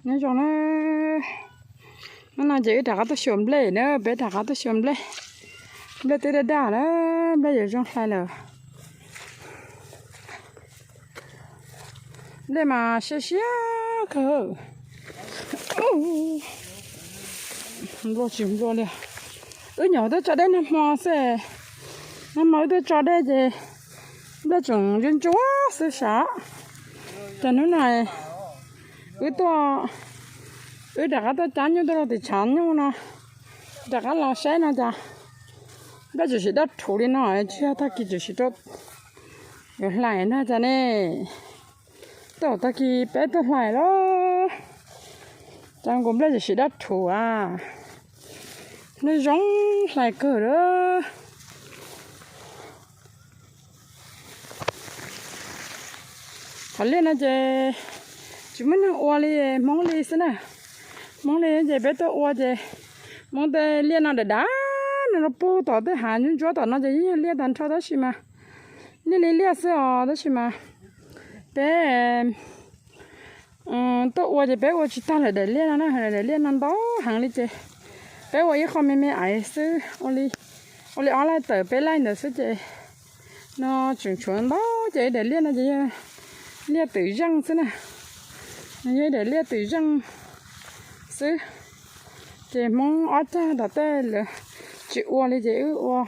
Nyob zoo na, hnub no ces wb rov qab tuaj xyuas nplej na, peb rov qab tuaj xyuas nplej. Nplej twb daj daj na, nplej yuav zoo hlais lawm. Nplej mas siab siab kawg. Nplua tsis nplua li. Wb nyuam qhuav tuaj tso dej nag hmo xwb. Nag hmo wb tuaj tso dej ces nplej tseem ntsuab ntsuab xwb sav. Ces hnub no wb tuaj, wb rov qab tuaj cab nyuj tuaj rau tim tshav nyuj no, rov qab los saib no cas nplej tseem sim daj rhuv li no, tsis yog tag kis tseem sim rau yuav hlais ntag cas ne. Tuaj tag kis peb tuaj hlais lawm, cas nkaus nplej tseem sim daj rhuv a. Nplej zoo hlais kawg lawm. Qhov liaj no ces tsis muaj neeg ua li, Hmoob li xwb na. Hmoob li ces peb tuaj ua ces Hmoob tej liaj no dav dav no los puag tom tej hav ntsuab ntsuab tom no ces yeej yog liaj tag nrho tab sis mas liaj li liaj xwb os tab sis mas peb tuaj ua ces peb ua tsis tag lawm daim liaj no na, daim liaj no ntau heev li ces peb ua ib qho me me aiv xwb, ua li ob laij tawm peb laij ntawd xwb ces no tseem tshuav ntau ces daim liaj no ces yog liaj twm zeej xwb na. Yog daim liaj twm zeej xwb ces Hmoob ob cag tom tej lawv tsis ua li ces wb ua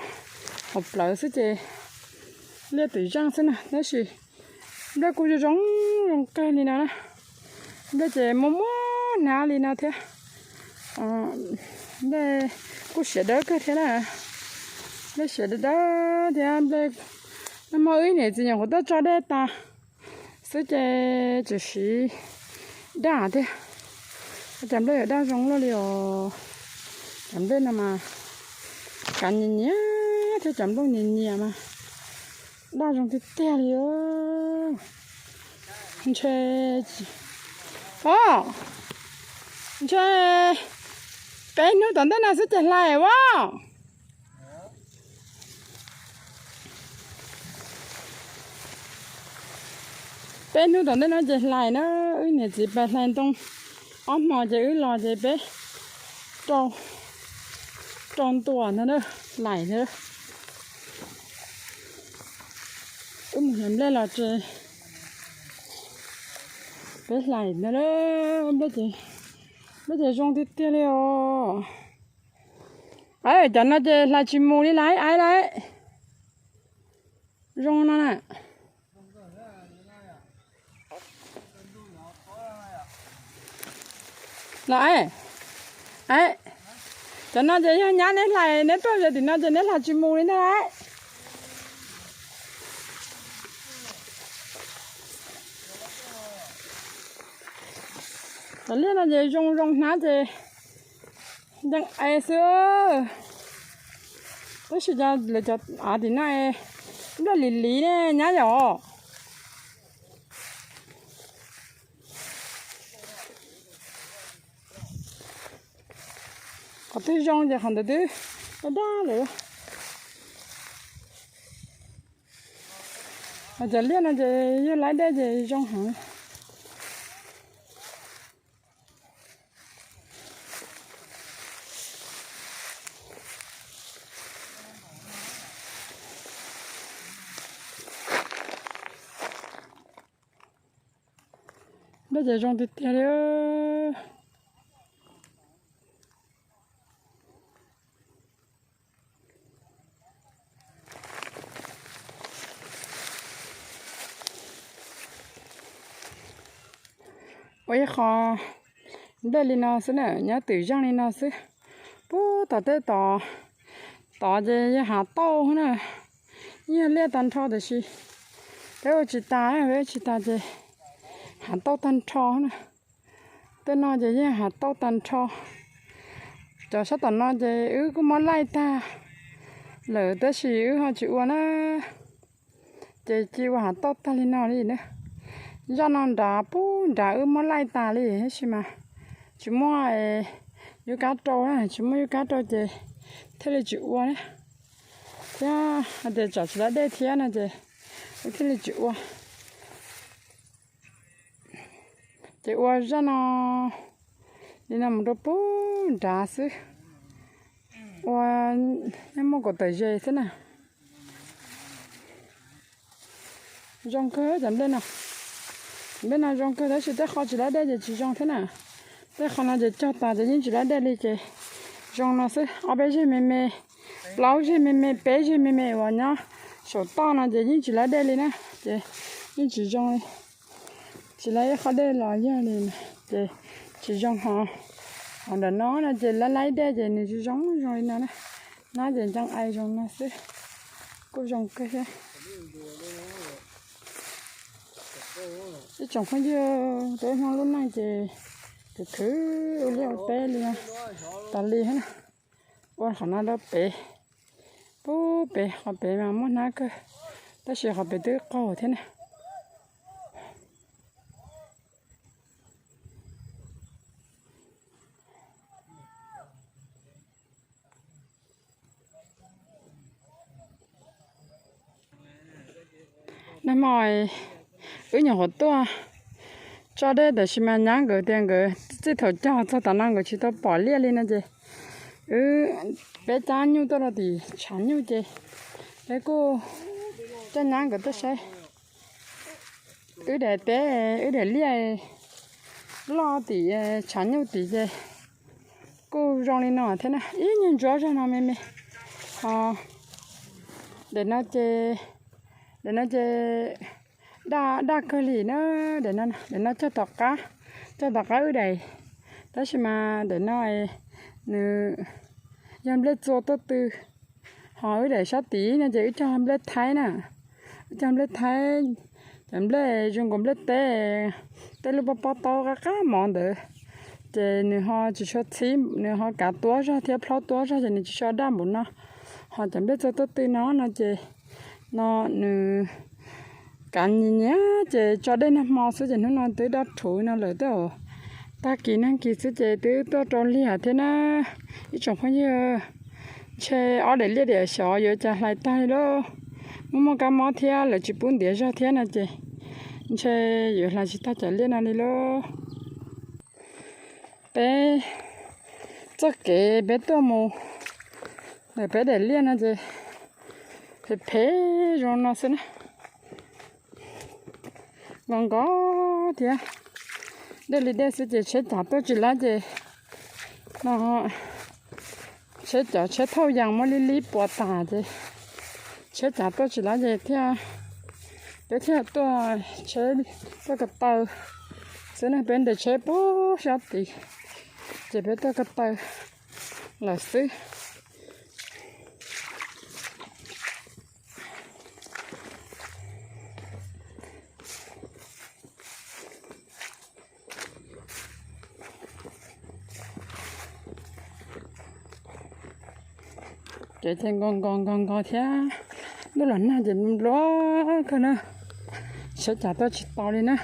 hauv plawv xwb ces liaj twm zeej xwb na tab sis nplej kuj zoo zoo kawg li no na. Nplej ces muaj muaj hnab li no thiab. Nplej kuj siav dawb kawg thiab na. Nplej siav dawb dawb thiab nplej, nag hmo wb niam txiv nyuam qhuav tuaj tso dej tas xwb ces tseem siv daj thiab. Cov nplej yuav daj zoo luaj li os. Cov nplej no mas kav nyias nyias thiab cov nplooj nyias nyias mas daj zoo tiag tiag li. Ntshe, o, ntshe peb hnub tom ntej no xwb ces hlais as. Peb hnub tom ntej no ces hlais na, wb niam txiv pais hlais ntoo ob hmo ces wb los ces peb rau ntua ntag na, hlais na. Wb mus hlais nplej los ces peb hlais ntag na, nplej ces zoo tiag tiag li os. Cov no ces hlais tsis mus li lawm, aiv lawm. Zoo no na. Los, cov no ces yog nyab neb hlais, neb tuaj ze tim no ces neb hlais tsis mus li ntag lauj. Cov liaj no ces zoo zoo hnab ces ncees es xwb. Tab sis cov lawv cov av tim no nplej lim lim ne nyab yom. Qhov twg zoo ces qhov ntawd twb daj daj lawm. Cov liaj no ces yog laib dej ces zoo heev. Nplej ces zoo tiag tiag li. Ua ib qho nplej li no xwb na, nyob twm zeej li no xwb. Puag tom tej tod, tod ces yog hav tauj na, yog liaj tag nrho tiam sis peb ua tsis tas, peb ua tsis tas ces hav tauj tag nrho na. Tej no ces yeej hav tauj tag nrho. Cov sab tom no ces wb kuj muab laij tag lawm tab sis wb ho tsis ua na, ces cia ua hav tauj tag li no li na. Zaj no nrad puag nrad wb muab laij tas li tab sis mas tsis muaj yub kab rau, tsis muaj yub kab rau ces thiaj li tsis ua na. Thiab hais tias tsam tsis laib dej thiab no ces wb thiaj li tsis ua. Ces ua zaj no Li no mus rau pem nrad xwb, ua nyob muaj kaum tawm zes xwb na. Zoo kawg cov nplej no. Nplej no zoo kawg tab sis tej qho tsis lab dej ces tsis zoo thiab na. Tej qho no ces cog tas ces yeej tsis lab dej li ces zoo no xwb. Ob peb zeg me me, plaub zeg me me, peb zeg me me uas nyob saum toj no ces yeej tsis lab dej li na, ces yeej tsis zoo li. Tsis lab ib qho dej los yog li ces tsis zoo ho. Ho ntawm no no ces lab laib dej ces nws tsis zoo zoo li no na. Nab ces ntsees ais zoo no xwb, kuj zoo kawg thiab. Ib tsoom phooj ywg, peb Hmoob lub neej ces khwv khwv ua liaj ua teb li tas li thiab na. Ua qhov no rau pem, pub pem qhov pem mas muaj hnab kawg, tab sis qhov pem twb qaug thiab na. Nag hmo wb nyuam qhuav tuaj tso dej tab sis mas nyab nkawd tias nkawd txij thaum cog txog tom no nkawd tsis tau pom liaj li no ces wb, peb cab nyuj tuaj rau tim tshav nyuj ces peb kuj coj nyab nkawd tuaj saib wb daim teb, wb daim liaj loj tim tshav nyuj tim ces kuj zoo li no thiab na, ib nyuag ntsuab zog no me me. Ho daim no ces, daim no ces daj, daj kawg li na. Daim no, daim no cog tom qab, cog tom qab wb daim, tab sis mas daim no nws yog nplej txua tuaj tw. Ho wb daim sab tid no ces wb cog nplej thaib na, wb cog nplej thaib, cov nplej zoo nkaus nplej teb, tej lub pob pob taub qab qab mov ntawd, ces nws ho tsis tshua txhib, nws ho kav tuab zog thiab plhaub tuab zog ces nws tsis tshua daj npaum no. Ho cov nplej txua tuaj tw no no ces no nws kav nyias nyias ces tso dej nag hmo xwb ces hnub no twb daj rhuv no lawm tej zaum tag kis nag kis xwb ces twb tuaj rau liag thiab na. Ib tsoom phooj ywg, ntshe ob daim liaj daim xyov yuav cas hlais tag li lauj. Muaj muaj kab mob thiab lawv tsis pub ntiav zog thiab no ces ntshe yuav hlais tsis tag cov liaj no li lauj. Peb txoj kev peb tuaj mus ntawm peb daim liaj no ces phem phem zoo no xwb na. Nkos nkos thiab, dej li dej xwb ces tsheb cav tuaj tsis lab ces no, tsheb cav tsheb thauj yas muab lib lib puas tas ces tsheb cav tuaj tsis lab ces thiaj, peb thiaj tuaj, tsheb tuaj ko taw xwb na, peb nres tsheb puag sab tid ces peb tuaj ko taw lawm xwb. Kev ces nkos nkos nkos nkos thiab, ntuj los nag ces nplua kawg na, tsheb cav tuaj tsis tau li na.